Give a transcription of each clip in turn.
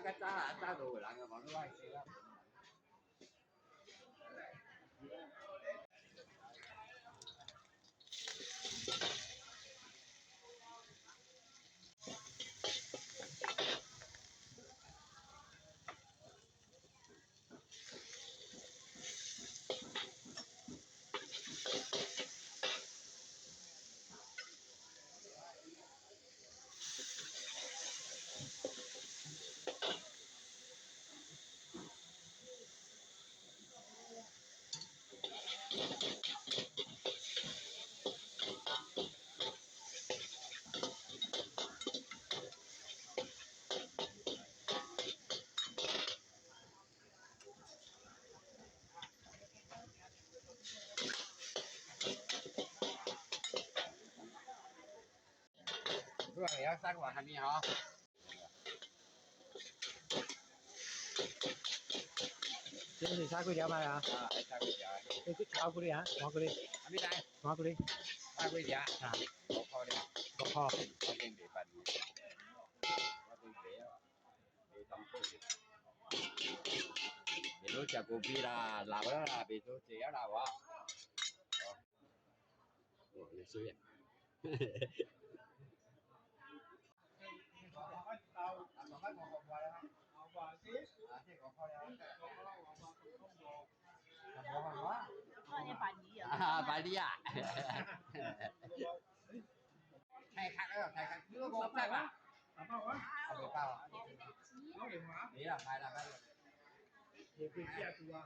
較早啊，早就有人啊，無你我會啊。你話會曉送我啥物吼？這是炒幾條賣啊？啊，愛炒幾條？你去炒幾啊？換幾？啥物來？換幾？炒幾條？啊，5塊了。5塊。我頂袂辦，我頂賣啊，賣當好。袂好食無味啦，老了啦，袂好食啊老啊。哦，有水啊。啊，百里啊！太卡了，太卡，你個五百吧？啊，未包啊？你啦，買啦買啦。你會食住啊？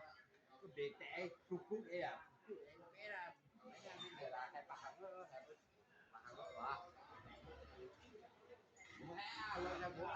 個袂得，骨骨的啊，骨的啦，咩啦，係白行咯，係白行咯，係嘛？唔係啊，我就冇啦。